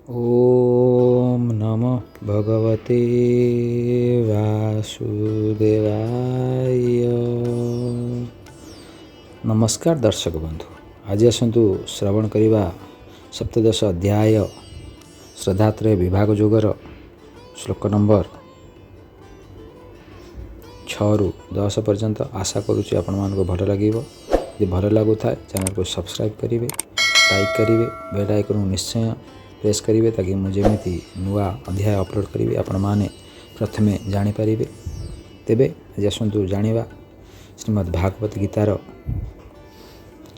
ଓମ୍ ନମଃ ଭଗବତେ ବାସୁଦେବାୟ। ନମସ୍କାର ଦର୍ଶକ ବନ୍ଧୁ, ଆଜି ଆସନ୍ତୁ ଶ୍ରବଣ କରିବା ସପ୍ତଦଶ ଅଧ୍ୟାୟ ଶ୍ରଦ୍ଧାତ୍ରୟ ବିଭାଗ ଯୋଗର ଶ୍ଲୋକ ନମ୍ବର 6ରୁ 10 ପର୍ଯ୍ୟନ୍ତ। ଆଶା କରୁଛି ଆପଣମାନଙ୍କୁ ଭଲ ଲାଗିବ। ଯଦି ଭଲ ଲାଗୁଥାଏ, ଚ୍ୟାନେଲକୁ ସବସ୍କ୍ରାଇବ୍ କରିବେ, ଲାଇକ୍ କରିବେ, ବେଲ୍ ଆଇକନ୍କୁ ନିଶ୍ଚୟ ପ୍ରେସ୍ କରିବେ, ତାକି ମୁଁ ଯେମିତି ନୂଆ ଅଧ୍ୟାୟ ଅପଲୋଡ଼ କରିବି, ଆପଣମାନେ ପ୍ରଥମେ ଜାଣିପାରିବେ। ତେବେ ଆଜି ଆସନ୍ତୁ ଜାଣିବା ଶ୍ରୀମଦ୍ ଭାଗବତ ଗୀତାର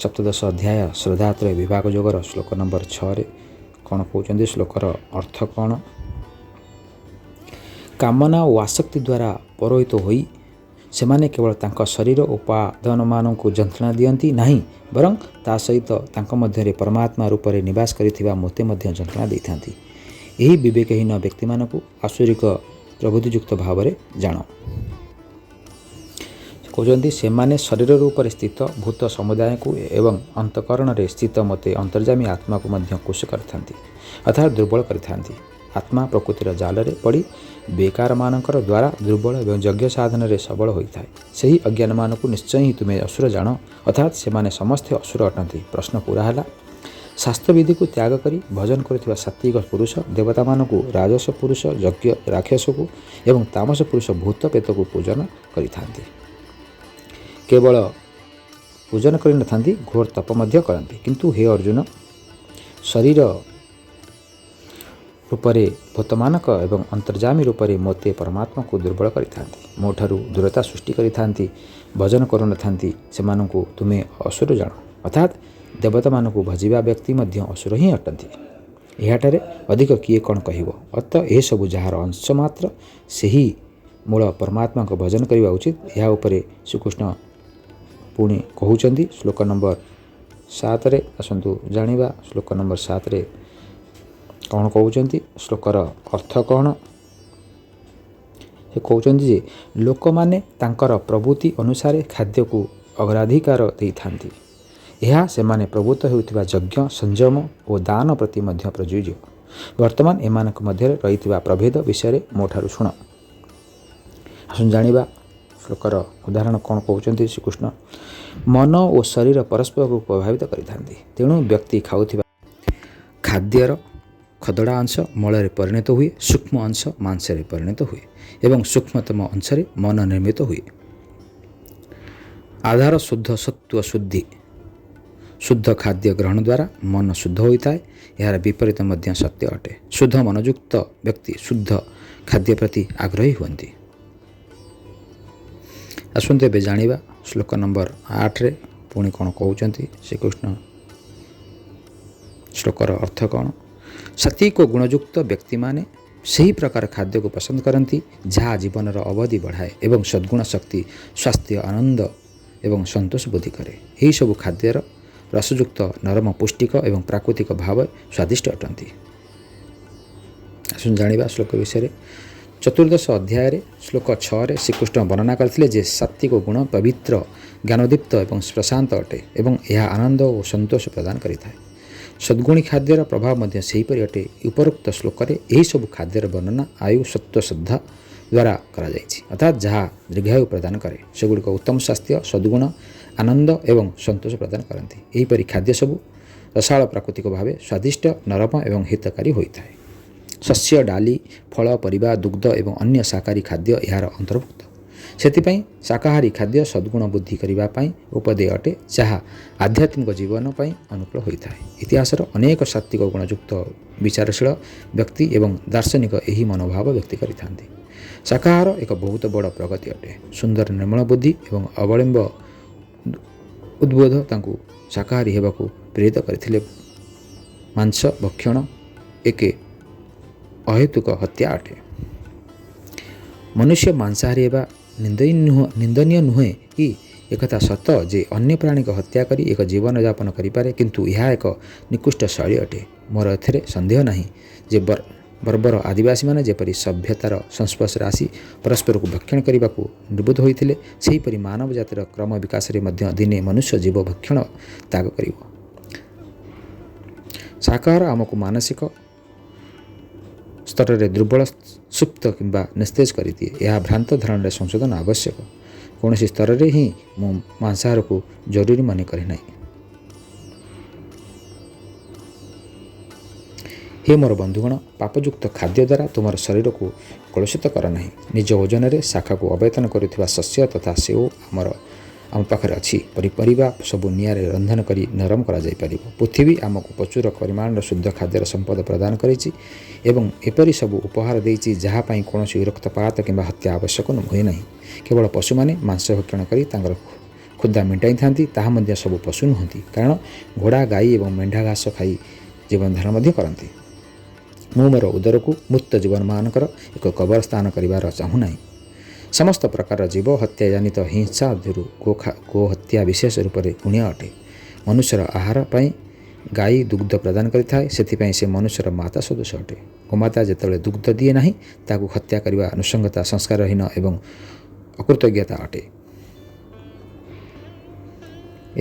ସପ୍ତଦଶ ଅଧ୍ୟାୟ ଶ୍ରଦ୍ଧାତ୍ରୟ ବିଭାଗ ଯୋଗର ଶ୍ଲୋକ ନମ୍ବର 6ରେ କ'ଣ କହୁଛନ୍ତି, ଶ୍ଲୋକର ଅର୍ଥ କ'ଣ। କାମନା ଓ ଆସକ୍ତି ଦ୍ୱାରା ପରୋହିତ ହୋଇ ସେମାନେ କେବଳ ତାଙ୍କ ଶରୀର ଉପାଦାନମାନଙ୍କୁ ଯନ୍ତ୍ରଣା ଦିଅନ୍ତି ନାହିଁ, ବରଂ ତା ସହିତ ତାଙ୍କ ମଧ୍ୟରେ ପରମାତ୍ମା ରୂପରେ ନିବାସ କରିଥିବା ମୋତେ ମଧ୍ୟ ଯନ୍ତ୍ରଣା ଦେଇଥାନ୍ତି। ଏହି ବିବେକହୀନ ବ୍ୟକ୍ତିମାନଙ୍କୁ ଆସୁରିକ ପ୍ରବୃତ୍ତିଯୁକ୍ତ ଭାବରେ ଜାଣ। କହୁଛନ୍ତି, ସେମାନେ ଶରୀର ରୂପରେ ସ୍ଥିତ ଭୂତ ସମୁଦାୟକୁ ଏବଂ ଅନ୍ତଃକରଣରେ ସ୍ଥିତ ମୋତେ ଅନ୍ତର୍ଯାମୀ ଆତ୍ମାକୁ ମଧ୍ୟ କୁଶ କରିଥାନ୍ତି, ଅର୍ଥାତ୍ ଦୁର୍ବଳ କରିଥାନ୍ତି। ଆତ୍ମା ପ୍ରକୃତିର ଜାଲରେ ପଡ଼ି ବେକାରମାନଙ୍କର ଦ୍ୱାରା ଦୁର୍ବଳ ଏବଂ ଯଜ୍ଞ ସାଧନରେ ସବଳ ହୋଇଥାଏ। ସେହି ଅଜ୍ଞାନମାନଙ୍କୁ ନିଶ୍ଚୟ ହିଁ ତୁମେ ଅସୁର ଜାଣ, ଅର୍ଥାତ୍ ସେମାନେ ସମସ୍ତେ ଅସୁର ଅଟନ୍ତି। ପ୍ରଶ୍ନ ପୁରା ହେଲା। ଶାସ୍ତ୍ରବିଧିକୁ ତ୍ୟାଗ କରି ଭଜନ କରୁଥିବା ସାତ୍ତ୍ୱିକ ପୁରୁଷ ଦେବତାମାନଙ୍କୁ ରାଜସ ପୁରୁଷ ଯଜ୍ଞ ରାକ୍ଷସକୁ ଏବଂ ତାମସ ପୁରୁଷ ଭୂତ ପ୍ରେତକୁ ପୂଜନ କରିଥାନ୍ତି। କେବଳ ପୂଜନ କରିନଥାନ୍ତି, ଘୋର ତପ ମଧ୍ୟ କରନ୍ତି। କିନ୍ତୁ ହେ ଅର୍ଜୁନ, ଶରୀର ରୂପରେ ଭୂତମାନଙ୍କ ଏବଂ ଅନ୍ତର୍ଯାମୀ ରୂପରେ ମୋତେ ପରମାତ୍ମାକୁ ଦୁର୍ବଳ କରିଥାନ୍ତି, ମୋ ଠାରୁ ଦୂରତା ସୃଷ୍ଟି କରିଥାନ୍ତି, ଭଜନ କରୁନଥାନ୍ତି, ସେମାନଙ୍କୁ ତୁମେ ଅସୁର ଜାଣ। ଅର୍ଥାତ୍ ଦେବତାମାନଙ୍କୁ ଭଜିବା ବ୍ୟକ୍ତି ମଧ୍ୟ ଅସୁର ହିଁ ଅଟନ୍ତି। ଏହାଠାରେ ଅଧିକ କିଏ କ'ଣ କହିବ? ଅତ ଏସବୁ ଯାହାର ଅଂଶ ମାତ୍ର, ସେହି ମୂଳ ପରମାତ୍ମାଙ୍କ ଭଜନ କରିବା ଉଚିତ। ଏହା ଉପରେ ଶ୍ରୀକୃଷ୍ଣ ପୁଣି କହୁଛନ୍ତି ଶ୍ଲୋକ ନମ୍ବର 7ରେ। ଆସନ୍ତୁ ଜାଣିବା ଶ୍ଲୋକ ନମ୍ବର 7ରେ କ'ଣ କହୁଛନ୍ତି, ଶ୍ଲୋକର ଅର୍ଥ କ'ଣ। ସେ କହୁଛନ୍ତି ଯେ ଲୋକମାନେ ତାଙ୍କର ପ୍ରବୃତ୍ତି ଅନୁସାରେ ଖାଦ୍ୟକୁ ଅଗ୍ରାଧିକାର ଦେଇଥାନ୍ତି। ଏହା ସେମାନେ ପ୍ରବୃତ୍ତ ହେଉଥିବା ଯଜ୍ଞ, ସଂଯମ ଓ ଦାନ ପ୍ରତି ମଧ୍ୟ ପ୍ରଯୁଜ୍ୟ। ବର୍ତ୍ତମାନ ଏମାନଙ୍କ ମଧ୍ୟରେ ରହିଥିବା ପ୍ରଭେଦ ବିଷୟରେ ମୋଠାରୁ ଶୁଣ। ଆସନ୍ତୁ ଜାଣିବା ଶ୍ଲୋକର ଉଦାହରଣ କ'ଣ କହୁଛନ୍ତି ଶ୍ରୀକୃଷ୍ଣ। ମନ ଓ ଶରୀର ପରସ୍ପରକୁ ପ୍ରଭାବିତ କରିଥାନ୍ତି। ତେଣୁ ବ୍ୟକ୍ତି ଖାଉଥିବା ଖାଦ୍ୟର ଖଦଡ଼ା ଅଂଶ ମଳରେ ପରିଣତ ହୁଏ, ସୂକ୍ଷ୍ମ ଅଂଶ ମାଂସରେ ପରିଣତ ହୁଏ ଏବଂ ସୂକ୍ଷ୍ମତମ ଅଂଶରେ ମନ ନିର୍ମିତ ହୁଏ। ଆଧାର ଶୁଦ୍ଧ ସତ୍ତ୍ୱ ଶୁଦ୍ଧି। ଶୁଦ୍ଧ ଖାଦ୍ୟ ଗ୍ରହଣ ଦ୍ୱାରା ମନ ଶୁଦ୍ଧ ହୋଇଥାଏ। ଏହାର ବିପରୀତ ମଧ୍ୟ ସତ୍ୟ ଅଟେ। ଶୁଦ୍ଧ ମନଯୁକ୍ତ ବ୍ୟକ୍ତି ଶୁଦ୍ଧ ଖାଦ୍ୟ ପ୍ରତି ଆଗ୍ରହୀ ହୁଅନ୍ତି। ଆସନ୍ତୁ ଏବେ ଜାଣିବା ଶ୍ଲୋକ ନମ୍ବର 8ରେ ପୁଣି କ'ଣ କହୁଛନ୍ତି ଶ୍ରୀକୃଷ୍ଣ, ଶ୍ଲୋକର ଅର୍ଥ କ'ଣ। ସାତ୍ତ୍ୱିକ ଗୁଣଯୁକ୍ତ ବ୍ୟକ୍ତିମାନେ ସେହି ପ୍ରକାର ଖାଦ୍ୟକୁ ପସନ୍ଦ କରନ୍ତି ଯାହା ଜୀବନର ଅବଧି ବଢ଼ାଏ ଏବଂ ସଦ୍ଗୁଣ ଶକ୍ତି, ସ୍ୱାସ୍ଥ୍ୟ, ଆନନ୍ଦ ଏବଂ ସନ୍ତୋଷ ବୃଦ୍ଧି କରେ। ଏହିସବୁ ଖାଦ୍ୟର ରସଯୁକ୍ତ, ନରମ, ପୁଷ୍ଟିକ ଏବଂ ପ୍ରାକୃତିକ ଭାବେ ସ୍ୱାଦିଷ୍ଟ ଅଟନ୍ତି। ଆସନ୍ତୁ ଜାଣିବା ଶ୍ଲୋକ ବିଷୟରେ। ଚତୁର୍ଦ୍ଦଶ ଅଧ୍ୟାୟରେ ଶ୍ଲୋକ 6ରେ ଶ୍ରୀକୃଷ୍ଣ ବର୍ଣ୍ଣନା କରିଥିଲେ ଯେ ସାତ୍ତ୍ୱିକ ଗୁଣ ପବିତ୍ର, ଜ୍ଞାନଦୀପ୍ତ ଏବଂ ପ୍ରଶାନ୍ତ ଅଟେ ଏବଂ ଏହା ଆନନ୍ଦ ଓ ସନ୍ତୋଷ ପ୍ରଦାନ କରିଥାଏ। ସଦ୍ଗୁଣୀ ଖାଦ୍ୟର ପ୍ରଭାବ ମଧ୍ୟ ସେହିପରି ଅଟେ। ଉପରୋକ୍ତ ଶ୍ଲୋକରେ ଏହିସବୁ ଖାଦ୍ୟର ବର୍ଣ୍ଣନା ଆୟୁ, ସତ୍ତ୍ୱ, ଶ୍ରଦ୍ଧା ଦ୍ୱାରା କରାଯାଇଛି, ଅର୍ଥାତ୍ ଯାହା ଦୀର୍ଘାୟୁ ପ୍ରଦାନ କରେ। ସେଗୁଡ଼ିକ ଉତ୍ତମ ସ୍ୱାସ୍ଥ୍ୟ, ସଦ୍ଗୁଣ, ଆନନ୍ଦ ଏବଂ ସନ୍ତୋଷ ପ୍ରଦାନ କରନ୍ତି। ଏହିପରି ଖାଦ୍ୟ ସବୁ ରସାଳ, ପ୍ରାକୃତିକ ଭାବେ ସ୍ୱାଦିଷ୍ଟ, ନରମ ଏବଂ ହିତକାରୀ ହୋଇଥାଏ। ଶସ୍ୟ, ଡାଲି, ଫଳ, ପରିବା, ଦୁଗ୍ଧ ଏବଂ ଅନ୍ୟ ଶାକାହାରୀ ଖାଦ୍ୟ ଏହାର ଅନ୍ତର୍ଭୁକ୍ତ। ସେଥିପାଇଁ ଶାକାହାରୀ ଖାଦ୍ୟ ସଦ୍ଗୁଣ ବୃଦ୍ଧି କରିବା ପାଇଁ ଉପଦେୟ ଅଟେ, ଯାହା ଆଧ୍ୟାତ୍ମିକ ଜୀବନ ପାଇଁ ଅନୁକୂଳ ହୋଇଥାଏ। ଇତିହାସର ଅନେକ ସାତ୍ତ୍ୱିକ ଗୁଣଯୁକ୍ତ ବିଚାରଶୀଳ ବ୍ୟକ୍ତି ଏବଂ ଦାର୍ଶନିକ ଏହି ମନୋଭାବ ବ୍ୟକ୍ତ କରିଥାନ୍ତି। ଶାକାହାର ଏକ ବହୁତ ବଡ଼ ପ୍ରଗତି ଅଟେ। ସୁନ୍ଦର ନିର୍ମଳ ବୁଦ୍ଧି ଏବଂ ଅବଲମ୍ବ ଉଦ୍ବୋଧ ତାଙ୍କୁ ଶାକାହାରୀ ହେବାକୁ ପ୍ରେରିତ କରିଥିଲେ। ମାଂସ ଭକ୍ଷଣ ଏକ ଅହେତୁକ ହତ୍ୟା ଅଟେ। ମନୁଷ୍ୟ ମାଂସାହାରୀ ହେବା ନିନ୍ଦନୀୟ ନୁହେଁ କି? ଏକଥା ସତ ଯେ ଅନ୍ୟ ପ୍ରାଣୀଙ୍କ ହତ୍ୟା କରି ଏକ ଜୀବନଯାପନ କରିପାରେ, କିନ୍ତୁ ଏହା ଏକ ନିକୃଷ୍ଟ ଶୈଳୀ ଅଟେ। ମୋର ଏଥିରେ ସନ୍ଦେହ ନାହିଁ ଯେ ବର୍ବର ଆଦିବାସୀମାନେ ଯେପରି ସଭ୍ୟତାର ସଂସ୍ପର୍ଶରେ ଆସି ପରସ୍ପରକୁ ଭକ୍ଷଣ କରିବାକୁ ନିର୍ବୋଧ ହୋଇଥିଲେ, ସେହିପରି ମାନବ ଜାତିର କ୍ରମ ବିକାଶରେ ମଧ୍ୟ ଦିନେ ମନୁଷ୍ୟ ଜୀବ ଭକ୍ଷଣ ତ୍ୟାଗ କରିବ। ଶାକାହାର ଆମକୁ ମାନସିକ ସ୍ତରରେ ଦୁର୍ବଳ, ସୁପ୍ତ କିମ୍ବା ନିସ୍ତେଜ କରିଦିଏ। ଏହା ଭ୍ରାନ୍ତ ଧାରଣାରେ ସଂଶୋଧନ ଆବଶ୍ୟକ। କୌଣସି ସ୍ତରରେ ହିଁ ମୁଁ ମାଂସାହାରକୁ ଜରୁରୀ ମନେ କରେ ନାହିଁ। ହେ ମୋର ବନ୍ଧୁଗଣ, ପାପଯୁକ୍ତ ଖାଦ୍ୟ ଦ୍ୱାରା ତୁମର ଶରୀରକୁ କଳୁଷିତ କର ନାହିଁ। ନିଜ ଓଜନରେ ଶାଖାକୁ ଅବେତନ କରୁଥିବା ଶସ୍ୟ ତଥା ସେଓ ଆମ ପାଖରେ ଅଛି। ପନିପରିବା ସବୁ ନିଆଁରେ ରନ୍ଧନ କରି ନରମ କରାଯାଇପାରିବ। ପୃଥିବୀ ଆମକୁ ପ୍ରଚୁର ପରିମାଣର ଶୁଦ୍ଧ ଖାଦ୍ୟର ସମ୍ପଦ ପ୍ରଦାନ କରିଛି ଏବଂ ଏପରି ସବୁ ଉପହାର ଦେଇଛି ଯାହା ପାଇଁ କୌଣସି ରକ୍ତପାତ କିମ୍ବା ହତ୍ୟା ଆବଶ୍ୟକ ହୁଏ ନାହିଁ। କେବଳ ପଶୁମାନେ ମାଂସ ଭକ୍ଷଣ କରି ତାଙ୍କର କ୍ଷୁଧା ମେଣ୍ଟାଇଥାନ୍ତି, ତାହା ମଧ୍ୟ ସବୁ ପଶୁ ନୁହନ୍ତି, କାରଣ ଘୋଡ଼ା, ଗାଈ ଏବଂ ମେଣ୍ଢା ଘାସ ଖାଇ ଜୀବନଧାରଣ ମଧ୍ୟ କରନ୍ତି। ମୁଁ ମୋର ଉଦରକୁ ମୃତ ଜୀବନମାନଙ୍କର ଏକ କବର ସ୍ଥାନ କରିବାର ଚାହୁଁନାହିଁ। ସମସ୍ତ ପ୍ରକାରର ଜୀବ ହତ୍ୟା ଜନିତ ହିଂସା ମଧ୍ୟରୁ ଗୋ ହତ୍ୟା ବିଶେଷ ରୂପରେ ଘୃଣ୍ୟ ଅଟେ। ମନୁଷ୍ୟର ଆହାର ପାଇଁ ଗାଈ ଦୁଗ୍ଧ ପ୍ରଦାନ କରିଥାଏ, ସେଥିପାଇଁ ସେ ମନୁଷ୍ୟର ମାତା ସଦୃଶ ଅଟେ। ଗୋମାତା ଯେତେବେଳେ ଦୁଗ୍ଧ ଦିଏ ନାହିଁ, ତାକୁ ହତ୍ୟା କରିବା ନୃଶଂସତା, ସଂସ୍କାରହୀନ ଏବଂ ଅକୃତଜ୍ଞତା ଅଟେ।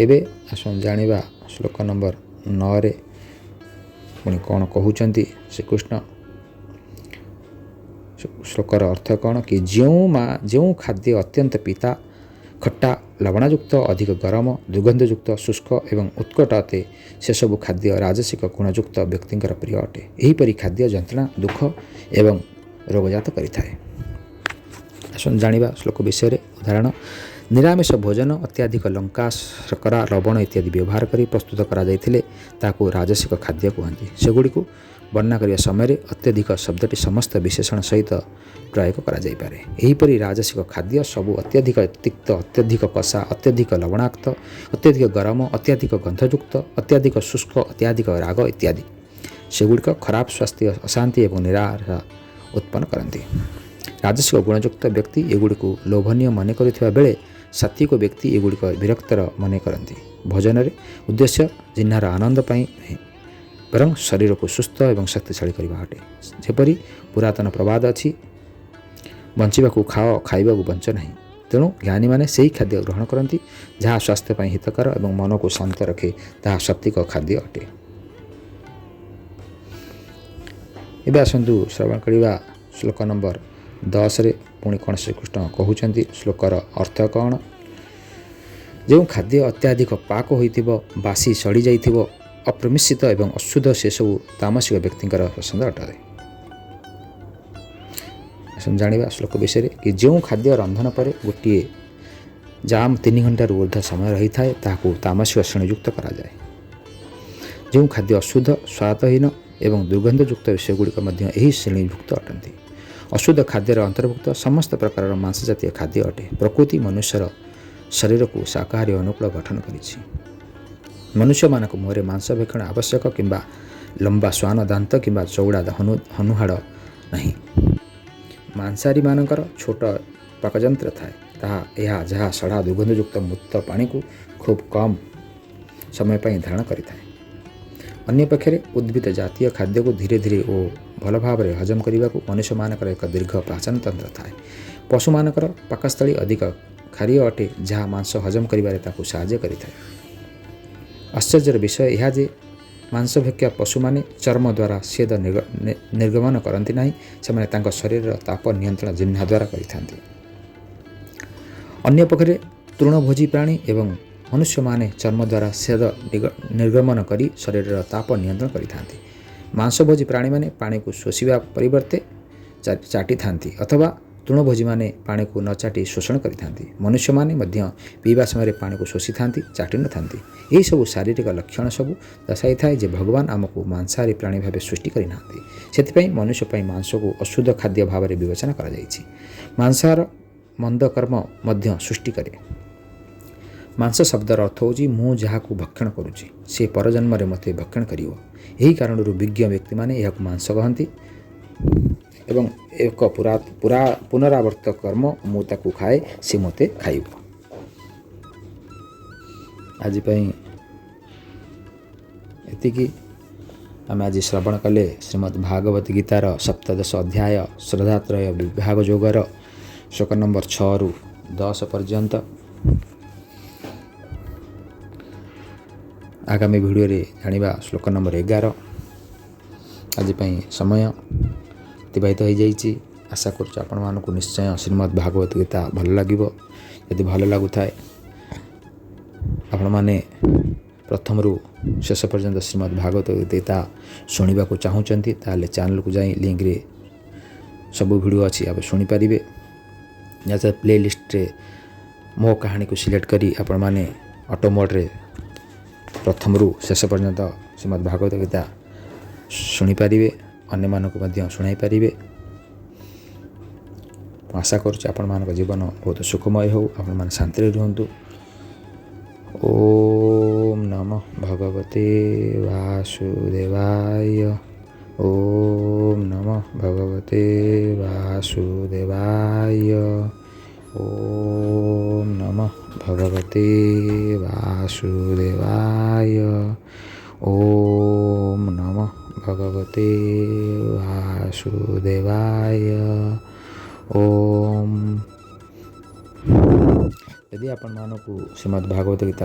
ଏବେ ଆସନ୍ତୁ ଜାଣିବା ଶ୍ଲୋକ ନମ୍ବର 9ରେ ପୁଣି କ'ଣ କହୁଛନ୍ତି ଶ୍ରୀକୃଷ୍ଣ। ଶ୍ଲୋକର ଅର୍ଥ କ'ଣ କି ଯେଉଁ ଖାଦ୍ୟ ଅତ୍ୟନ୍ତ ପିତା, ଖଟା, ଲବଣଯୁକ୍ତ, ଅଧିକ ଗରମ, ଦୁର୍ଗନ୍ଧଯୁକ୍ତ, ଶୁଷ୍କ ଏବଂ ଉତ୍କଟ ଅଟେ, ସେସବୁ ଖାଦ୍ୟ ରାଜସିକ ଗୁଣଯୁକ୍ତ ବ୍ୟକ୍ତିଙ୍କର ପ୍ରିୟ ଅଟେ। ଏହିପରି ଖାଦ୍ୟ ଯନ୍ତ୍ରଣା, ଦୁଃଖ ଏବଂ ରୋଗଜାତ କରିଥାଏ। ଆସନ୍ତୁ ଜାଣିବା ଶ୍ଲୋକ ବିଷୟରେ। ଉଦାହରଣ: ନିରାମିଷ ଭୋଜନ ଅତ୍ୟଧିକ ଲଙ୍କା, ଶର୍କରା, ଲବଣ ଇତ୍ୟାଦି ବ୍ୟବହାର କରି ପ୍ରସ୍ତୁତ କରାଯାଇଥିଲେ ତାହାକୁ ରାଜସିକ ଖାଦ୍ୟ କୁହନ୍ତି। ସେଗୁଡ଼ିକୁ ବର୍ଣ୍ଣନା କରିବା ସମୟରେ ଅତ୍ୟଧିକ ଶବ୍ଦଟି ସମସ୍ତ ବିଶେଷଣ ସହିତ ପ୍ରୟୋଗ କରାଯାଇପାରେ। ଏହିପରି ରାଜସିକ ଖାଦ୍ୟ ସବୁ ଅତ୍ୟଧିକ ତିକ୍ତ, ଅତ୍ୟଧିକ କଷା, ଅତ୍ୟଧିକ ଲବଣାକ୍ତ, ଅତ୍ୟଧିକ ଗରମ, ଅତ୍ୟଧିକ ଗନ୍ଧଯୁକ୍ତ, ଅତ୍ୟଧିକ ଶୁଷ୍କ, ଅତ୍ୟଧିକ ରାଗ ଇତ୍ୟାଦି। ସେଗୁଡ଼ିକ ଖରାପ ସ୍ୱାସ୍ଥ୍ୟ, ଅଶାନ୍ତି ଏବଂ ନିରାଶା ଉତ୍ପନ୍ନ କରନ୍ତି। ରାଜସିକ ଗୁଣଯୁକ୍ତ ବ୍ୟକ୍ତି ଏଗୁଡ଼ିକୁ ଲୋଭନୀୟ ମନେ କରୁଥିବା ବେଳେ ସାତ୍ତ୍ୱିକ ବ୍ୟକ୍ତି ଏଗୁଡ଼ିକ ବିରକ୍ତର ମନେ କରନ୍ତି। ଭୋଜନରେ ଉଦ୍ଦେଶ୍ୟ ଜିହ୍ନାର ଆନନ୍ଦ ପାଇଁ ନୁହେଁ, ବରଂ ଶରୀରକୁ ସୁସ୍ଥ ଏବଂ ଶକ୍ତିଶାଳୀ କରିବା ଅଟେ। ଯେପରି ପୁରାତନ ପ୍ରବାଦ ଅଛି, ବଞ୍ଚିବାକୁ ଖାଅ, ଖାଇବାକୁ ବଞ୍ଚ ନାହିଁ। ତେଣୁ ଜ୍ଞାନୀମାନେ ସେହି ଖାଦ୍ୟ ଗ୍ରହଣ କରନ୍ତି ଯାହା ସ୍ୱାସ୍ଥ୍ୟ ପାଇଁ ହିତକର ଏବଂ ମନକୁ ଶାନ୍ତ ରଖେ, ତାହା ସାତ୍ତ୍ୱିକ ଖାଦ୍ୟ ଅଟେ। ଏବେ ଆସନ୍ତୁ ଶ୍ରବଣ କରିବା ଶ୍ଲୋକ ନମ୍ବର 10ରେ ପୁଣି କ'ଣ ଶ୍ରୀକୃଷ୍ଣ କହୁଛନ୍ତି। ଶ୍ଲୋକର ଅର୍ଥ କ'ଣ? ଯେଉଁ ଖାଦ୍ୟ ଅତ୍ୟଧିକ ପାକ ହୋଇଥିବ, ବାସି ସଢ଼ିଯାଇଥିବ, ଅପ୍ରମିଶ୍ରିତ ଏବଂ ଅଶୁଦ୍ଧ, ସେସବୁ ତାମସିକ ବ୍ୟକ୍ତିଙ୍କର ପସନ୍ଦ ଅଟେ। ଆସନ୍ତୁ ଜାଣିବା ଶ୍ଲୋକ ବିଷୟରେ କି ଯେଉଁ ଖାଦ୍ୟ ରନ୍ଧନ ପରେ ଗୋଟିଏ ଜାମ 3 ଘଣ୍ଟାରୁ ଉର୍ଦ୍ଧ୍ୱ ସମୟ ରହିଥାଏ, ତାହାକୁ ତାମସିକ ଶ୍ରେଣୀଯୁକ୍ତ କରାଯାଏ। ଯେଉଁ ଖାଦ୍ୟ ଅଶୁଦ୍ଧ, ସ୍ୱାଦହୀନ ଏବଂ ଦୁର୍ଗନ୍ଧଯୁକ୍ତ, ସେଗୁଡ଼ିକ ମଧ୍ୟ ଏହି ଶ୍ରେଣୀଭୁକ୍ତ ଅଟନ୍ତି। ଅଶୁଦ୍ଧ ଖାଦ୍ୟର ଅନ୍ତର୍ଭୁକ୍ତ ସମସ୍ତ ପ୍ରକାରର ମାଂସ ଜାତୀୟ ଖାଦ୍ୟ ଅଟେ। ପ୍ରକୃତି ମନୁଷ୍ୟର ଶରୀରକୁ ଶାକାହାରୀ ଅନୁକୂଳ ଗଠନ କରିଛି। ମନୁଷ୍ୟମାନଙ୍କ ମୁହଁରେ ମାଂସ ଭକ୍ଷଣ ଆବଶ୍ୟକ କିମ୍ବା ଲମ୍ବା ଶ୍ୱାନ ଦାନ୍ତ କିମ୍ବା ଚଉଡ଼ା ହନୁହାଡ଼ ନାହିଁ। ମାଂସାହାରୀମାନଙ୍କର ଛୋଟ ପାକଯନ୍ତ୍ର ଥାଏ, ତାହା ଏହା ଯାହା ସଢ଼ା ଦୁର୍ଗନ୍ଧଯୁକ୍ତ ମୃତ ପାଣିକୁ ଖୁବ୍ କମ୍ ସମୟ ପାଇଁ ଧାରଣ କରିଥାଏ। ଅନ୍ୟପକ୍ଷରେ ଉଦ୍ଭିଦ ଜାତୀୟ ଖାଦ୍ୟକୁ ଧୀରେ ଧୀରେ ଓ ଭଲ ଭାବରେ ହଜମ କରିବାକୁ ମନୁଷ୍ୟମାନଙ୍କର ଏକ ଦୀର୍ଘ ପାଚନ ତନ୍ତ୍ର ଥାଏ। ପଶୁମାନଙ୍କର ପାକସ୍ଥଳୀ ଅଧିକ କ୍ଷାରୀୟ ଅଟେ, ଯାହା ମାଂସ ହଜମ କରିବାରେ ତାକୁ ସାହାଯ୍ୟ କରିଥାଏ। ଆଶ୍ଚର୍ଯ୍ୟର ବିଷୟ ଏହା ଯେ ମାଂସଭକ୍ଷ ପଶୁମାନେ ଚର୍ମ ଦ୍ୱାରା ସ୍ୱେଦ ନିର୍ଗମନ କରନ୍ତି ନାହିଁ, ସେମାନେ ତାଙ୍କ ଶରୀରର ତାପ ନିୟନ୍ତ୍ରଣ ଜିହ୍ନା ଦ୍ୱାରା କରିଥାନ୍ତି। ଅନ୍ୟପକ୍ଷରେ ତୃଣଭୋଜୀ ପ୍ରାଣୀ ଏବଂ ମନୁଷ୍ୟମାନେ ଚର୍ମ ଦ୍ୱାରା ସ୍ୱେଦ ନିର୍ଗମନ କରି ଶରୀରର ତାପ ନିୟନ୍ତ୍ରଣ କରିଥାନ୍ତି। ମାଂସଭୋଜୀ ପ୍ରାଣୀମାନେ ପାଣିକୁ ଶୋଷିବା ପରିବର୍ତ୍ତେ ଚାଟିଥାନ୍ତି ଅଥବା ତୃଣଭୋଜୀମାନେ ପାଣିକୁ ନ ଚାଟି ଶୋଷଣ କରିଥାନ୍ତି। ମନୁଷ୍ୟମାନେ ମଧ୍ୟ ପିଇବା ସମୟରେ ପାଣିକୁ ଶୋଷିଥାନ୍ତି, ଚାଟି ନଥାନ୍ତି। ଏହିସବୁ ଶାରୀରିକ ଲକ୍ଷଣ ସବୁ ଦର୍ଶାଇଥାଏ ଯେ ଭଗବାନ ଆମକୁ ମାଂସାହାରୀ ପ୍ରାଣୀ ଭାବେ ସୃଷ୍ଟି କରିନାହାନ୍ତି। ସେଥିପାଇଁ ମନୁଷ୍ୟ ପାଇଁ ମାଂସକୁ ଅଶୁଦ୍ଧ ଖାଦ୍ୟ ଭାବରେ ବିବେଚନା କରାଯାଇଛି। ମାଂସାହାର ମନ୍ଦକର୍ମ ମଧ୍ୟ ସୃଷ୍ଟି କରେ। ମାଂସ ଶବ୍ଦର ଅର୍ଥ ହେଉଛି ମୁଁ ଯାହାକୁ ଭକ୍ଷଣ କରୁଛି, ସେ ପରଜନ୍ମରେ ମୋତେ ଭକ୍ଷଣ କରିବ। ଏହି କାରଣରୁ ବିଜ୍ଞ ବ୍ୟକ୍ତିମାନେ ଏହାକୁ ମାଂସ କହନ୍ତି ଏବଂ ଏକ ପୁରା ପୁନରାବର୍ତ୍ତ କର୍ମ, ମୁଁ ତାକୁ ଖାଏ, ସେ ମୋତେ ଖାଇବ। ଆଜି ପାଇଁ ଏତିକି। ଆମେ ଆଜି ଶ୍ରବଣ କଲେ ଶ୍ରୀମଦ୍ ଭାଗବତ ଗୀତାର ସପ୍ତଦଶ ଅଧ୍ୟାୟ ଶ୍ରଦ୍ଧାତ୍ରୟ ବିଭାଗ ଯୋଗର ଶ୍ଲୋକ ନମ୍ବର 6ରୁ 10 ପର୍ଯ୍ୟନ୍ତ। ଆଗାମୀ ଭିଡ଼ିଓରେ ଜାଣିବା ଶ୍ଲୋକ ନମ୍ବର 11। ଆଜି ପାଇଁ ସମୟ। ଅତିବାହିତ ହୋଇଯାଇଛି। ଆଶା କରୁଛୁ ଆପଣମାନଙ୍କୁ ନିଶ୍ଚୟ ଶ୍ରୀମଦ୍ ଭାଗବତ ଗୀତା ଭଲ ଲାଗିବ। ଯଦି ଭଲ ଲାଗୁଥାଏ, ଆପଣମାନେ ପ୍ରଥମରୁ ଶେଷ ପର୍ଯ୍ୟନ୍ତ ଶ୍ରୀମଦ୍ ଭାଗବତ ଗୀତା ଶୁଣିବାକୁ ଚାହୁଁଛନ୍ତି, ତାହେଲେ ଚ୍ୟାନେଲକୁ ଯାଇ ଲିଙ୍କରେ ସବୁ ଭିଡ଼ିଓ ଅଛି, ଆପଣ ଶୁଣିପାରିବେ। ଯାହା ପ୍ଲେ ଲିଷ୍ଟରେ ମୋ କାହାଣୀକୁ ସିଲେକ୍ଟ କରି ଆପଣମାନେ ଅଟୋ ମୋଡ଼ରେ ପ୍ରଥମରୁ ଶେଷ ପର୍ଯ୍ୟନ୍ତ ଶ୍ରୀମଦ୍ ଭାଗବତ ଗୀତା ଶୁଣିପାରିବେ, ଅନ୍ୟମାନଙ୍କୁ ମଧ୍ୟ ଶୁଣାଇ ପାରିବେ। ମୁଁ ଆଶା କରୁଛି ଆପଣମାନଙ୍କ ଜୀବନ ବହୁତ ସୁଖମୟ ହେଉ, ଆପଣମାନେ ଶାନ୍ତିରେ ରୁହନ୍ତୁ। ଓମ୍ ନମଃ ଭଗବତେ ବାସୁଦେବାୟ। ଓମ୍ ନମଃ ଭଗବତେ ବାସୁଦେବାୟ। ଓମ୍ ନମଃ ଭଗବତେ ବାସୁଦେବାୟ। ଓମ୍ ନମଃ ଭଗବତେ ବାସୁଦେବାୟ। ଓମ୍। ଯଦି ଆପଣମାନଙ୍କୁ ଶ୍ରୀମଦ୍ ଭାଗବତ ଗୀତା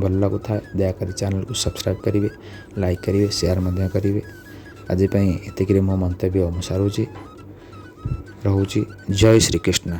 ଭଲ ଲାଗୁଥାଏ, ଦୟାକରି ଚ୍ୟାନେଲକୁ ସବସ୍କ୍ରାଇବ୍ କରିବେ, ଲାଇକ୍ କରିବେ, ସେୟାର ମଧ୍ୟ କରିବେ। ଆଜି ପାଇଁ ଏତିକିରେ ମୋ ମନ୍ତବ୍ୟ ମୁଁ ସାରୁଛି, ରହୁଛି। ଜୟ ଶ୍ରୀକୃଷ୍ଣ।